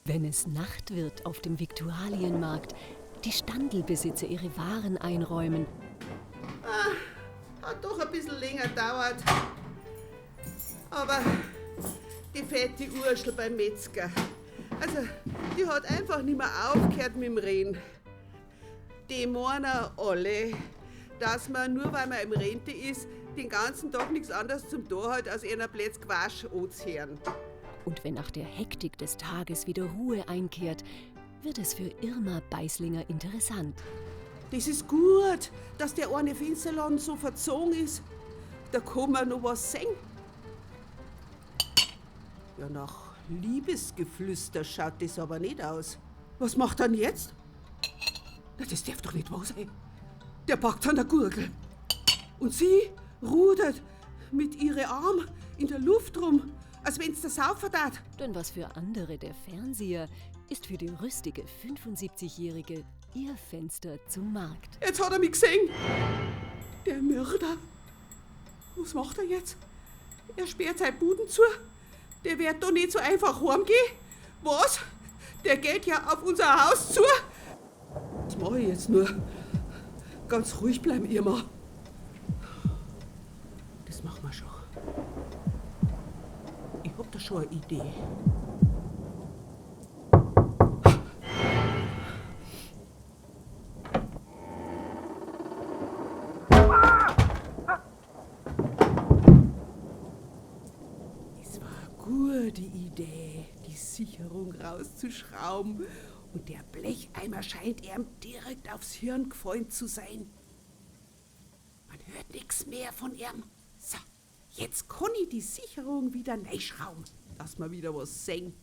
Wenn es Nacht wird auf dem Viktualienmarkt, die Standelbesitzer ihre Waren einräumen. Ah, hat doch ein bisschen länger gedauert. Aber die fette Urschel beim Metzger, also die hat einfach nicht mehr aufgehört mit dem Reden. Die meinen alle, dass man nur weil man im Rente ist, den ganzen Tag nichts anderes zum Tor hat, als einer Plätz Quatsch anzuhören. Und wenn nach der Hektik des Tages wieder Ruhe einkehrt, wird es für Irma Beißlinger interessant. Das ist gut, dass der eine Fensterladen so verzogen ist. Da kann man noch was sehen. Ja, nach Liebesgeflüster schaut das aber nicht aus. Was macht er denn jetzt? Na, das darf doch nicht wahr sein. Der packt an der Gurgel. Und sie rudert mit ihrem Arm in der Luft rum, als wenn's der Saufer tat. Denn was für andere der Fernseher, ist für die rüstige 75-Jährige ihr Fenster zum Markt. Jetzt hat er mich gesehen. Der Mörder. Was macht er jetzt? Er sperrt sein Buden zu. Der wird doch nicht so einfach heimgehen. Was? Der geht ja auf unser Haus zu. Was mache ich jetzt nur? Ganz ruhig bleiben, Irma. Das machen wir schon. Ich hab da schon eine Idee. Es war eine gute Idee, die Sicherung rauszuschrauben. Und der Blecheimer scheint ihm direkt aufs Hirn gefallen zu sein. Man hört nix mehr von ihm. So, jetzt kann ich die Sicherung wieder neischrauben, dass wir wieder was sehen.